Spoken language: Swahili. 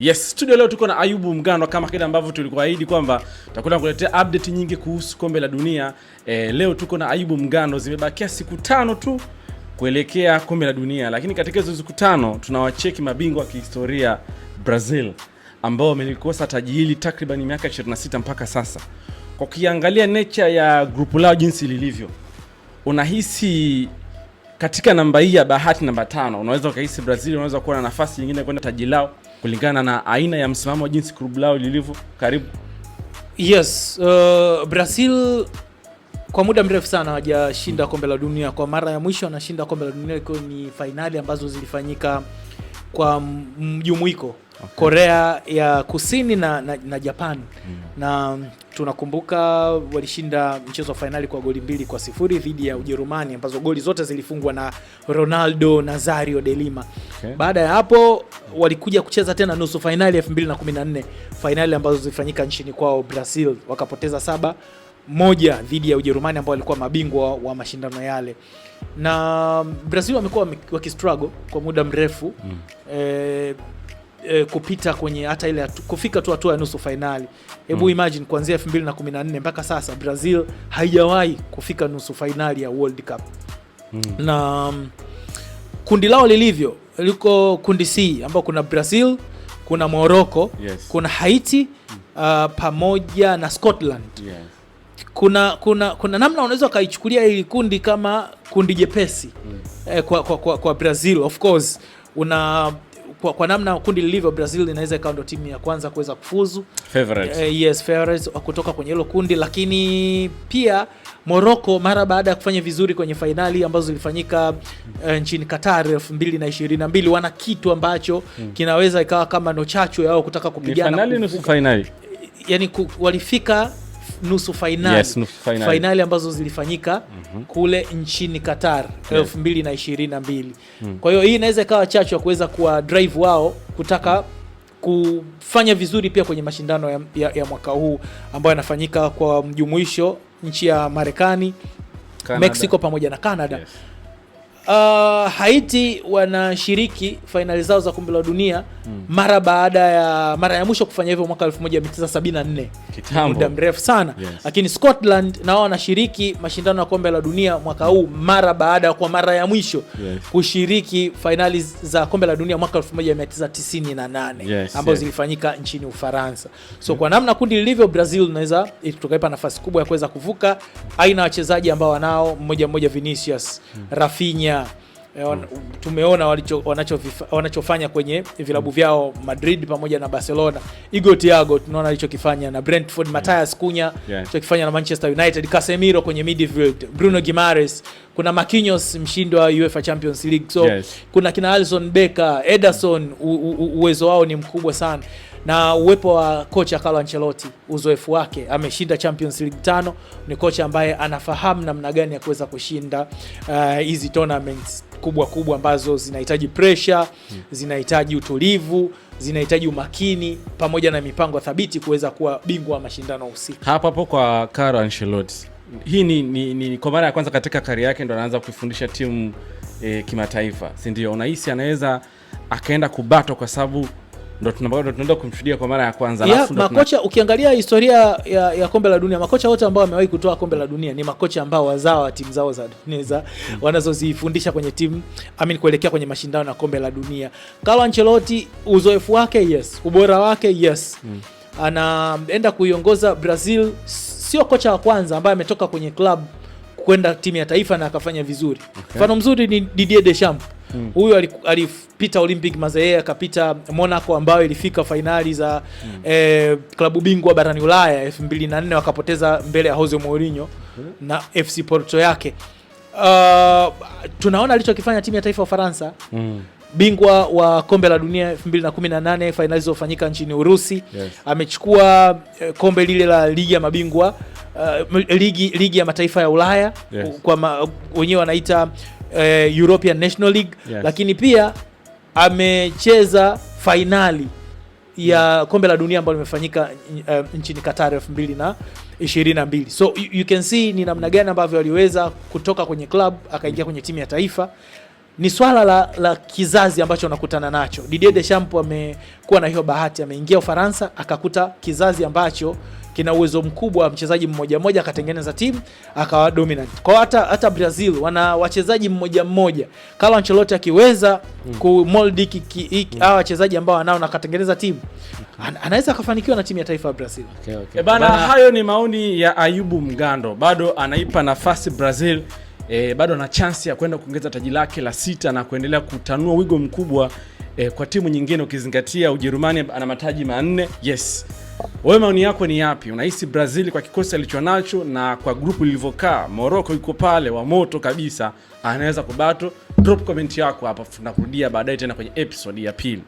Yes, studio leo tuko na Ayubu Mgando kama kile ambavyo tulikuahidi kwamba tutakwenda kuletea update nyingi kuhusu kombe la dunia. Leo tuko na Ayubu Mgando, zimebakia siku 5 tu kuelekea kombe la dunia, lakini katika hizo siku 5 tunawacheki mabingwa wa kihistoria Brazil ambao wamelikosa taji hili takriban miaka 26 mpaka sasa. Kwa kuiangalia nature ya group lao jinsi lilivyo, unahisi katika namba hii ya bahati namba 5 unaweza ukahisi Brazil unaweza kuwa na nafasi nyingine kwenda taji lao kulingana na aina ya msimamo wa jinsi group lao lilivyo? Karibu. Yes, Brazil kwa muda mrefu sana hawajashinda kombe la dunia. Kwa mara ya mwisho wanashinda kombe la dunia ilikuwa ni fainali ambazo zilifanyika kwa mjumuiko, Korea ya Kusini na Japan. Na tunakumbuka walishinda mchezo wa fainali kwa goli 2-0 dhidi ya Ujerumani ambazo goli zote zilifungwa na Ronaldo Nazario de Lima. Baada ya hapo walikuja kucheza tena nusu fainali 2014, fainali ambazo zilifanyika nchini kwao Brazil, wakapoteza 7-1 dhidi ya Ujerumani ambao walikuwa mabingwa wa mashindano yale. Na Brazil wamekuwa wakistruggle kwa muda mrefu kupita kwenye hata ile kufika tu hatua ya nusu fainali. Hebu imagine kuanzia 2014 mpaka sasa Brazil haijawahi kufika nusu fainali ya World Cup. Na kundi lao lilivyo liko kundi C ambao kuna Brazil, kuna Morocco, kuna Haiti pamoja na Scotland. Kuna namna unaweza ukaichukulia hili kundi kama kundi jepesi kwa Brazil. Of course una kwa namna kundi lilivyo, Brazil inaweza ikawa ndo timu ya kwanza kuweza kufuzu. Favorite. Yes, favorites wa kutoka kwenye hilo kundi, lakini pia Morocco mara baada ya kufanya vizuri kwenye fainali ambazo zilifanyika nchini Qatar 2022 wana kitu ambacho kinaweza ikawa kama ndo chachu yao kutaka Ni kupigana fainali, nusu kuvuka. Fainali. Yani walifika nusu fainali. Yes, nusu fainali. Fainali ambazo zilifanyika kule nchini Qatar 2022. Kwa hiyo hii inaweza ikawa chachu ya kuweza kuwa drive wao kutaka kufanya vizuri pia kwenye mashindano ya mwaka huu ambayo yanafanyika kwa mjumuisho nchi ya Marekani, Canada. Mexico pamoja na Canada. Haiti wanashiriki fainali zao za kombe la dunia mara baada ya mara ya mwisho kufanya hivyo mwaka 1974. Kitambo. Muda mrefu sana. Lakini Scotland nao wanashiriki mashindano ya kombe la dunia mwaka huu mara baada ya kwa mara ya mwisho kushiriki fainali za kombe la dunia mwaka 1998 ambazo zilifanyika nchini Ufaransa. So kwa namna kundi lilivyo, Brazil unaweza tukaipa nafasi kubwa ya kuweza kuvuka. Aina ya wachezaji ambao wanao mmoja mmoja, Vinicius, Raphinha, tumeona wanachofanya kwenye vilabu vyao Madrid pamoja na Barcelona. Igor Thiago tunaona alichokifanya na Brentford, Matheus Cunha alichokifanya na Manchester United, Casemiro kwenye midfield, Bruno Guimaraes, kuna Marquinhos mshindi wa UEFA Champions League. So kuna kina Alisson Becker, Ederson, uwezo wao ni mkubwa sana na uwepo wa kocha Carlo Ancelotti, uzoefu wake, ameshinda Champions League 5, ni kocha ambaye anafahamu namna gani ya kuweza kushinda hizi tournaments kubwa kubwa ambazo zinahitaji pressure, zinahitaji utulivu, zinahitaji umakini pamoja na mipango thabiti kuweza kuwa bingwa wa mashindano husika. Hapo hapo kwa Carlo Ancelotti. Hii ni kwa mara ya kwanza katika career yake ndo anaanza kuifundisha timu kimataifa, si ndio? Unahisi anaweza akaenda kubattle kwa sababu ndo tunaenda kumshuhudia kwa mara ya kwanza, alafu ndo Makocha, ukiangalia historia ya kombe la dunia, makocha wote ambao wamewahi kutoa kombe la dunia ni makocha ambao wazawa wa timu zao za dunia za wanazozifundisha kwenye timu, I mean, kuelekea kwenye mashindano ya kombe la dunia. Carlo Ancelotti, uzoefu wake, yes, ubora wake, yes. Anaenda kuiongoza Brazil, sio kocha wa kwanza ambaye ametoka kwenye club kwenda timu ya taifa na akafanya vizuri. Mfano mzuri ni Didier Deschamps. Huyu alipita Olympique Marseille, akapita Monaco ambayo ilifika fainali za klabu bingwa barani Ulaya 2004, wakapoteza mbele ya Jose Mourinho na FC Porto yake. Tunaona alichokifanya timu ya taifa ya Ufaransa, bingwa wa kombe la dunia 2018, fainali zilizofanyika nchini Urusi. Amechukua kombe lile la ligi ya mabingwa, ligi ya mataifa ya Ulaya, kwa wenyewe wanaita European National League, lakini pia amecheza fainali ya kombe la dunia ambalo limefanyika nchini Qatar 2022. So you can see ni namna gani ambavyo aliweza kutoka kwenye club akaingia kwenye timu ya taifa. Ni swala la kizazi ambacho unakutana nacho. Didier Deschamps amekuwa na hiyo bahati, ameingia Ufaransa akakuta kizazi ambacho kina uwezo mkubwa wa mchezaji mmoja mmoja, akatengeneza timu akawa dominant. Kwa hata Brazil wana wachezaji mmoja mmoja. Carlo Ancelotti akiweza kumold hiki hawa wachezaji ambao wanao na akatengeneza timu, anaweza akafanikiwa na timu ya taifa ya Brazil. Okay. E bana, hayo ni maoni ya Ayubu Mgando. Bado anaipa nafasi Brazil, bado ana chance ya kwenda kuongeza taji lake la 6 na kuendelea kutanua wigo mkubwa kwa timu nyingine, ukizingatia Ujerumani ana mataji 4. Yes. Wewe maoni yako ni yapi? Unahisi Brazil kwa kikosi alichonacho na kwa grupu lilivyokaa, Morocco yuko pale wa moto kabisa, anaweza kubato? Drop comment yako hapa, tunakurudia baadaye tena kwenye episode ya pili.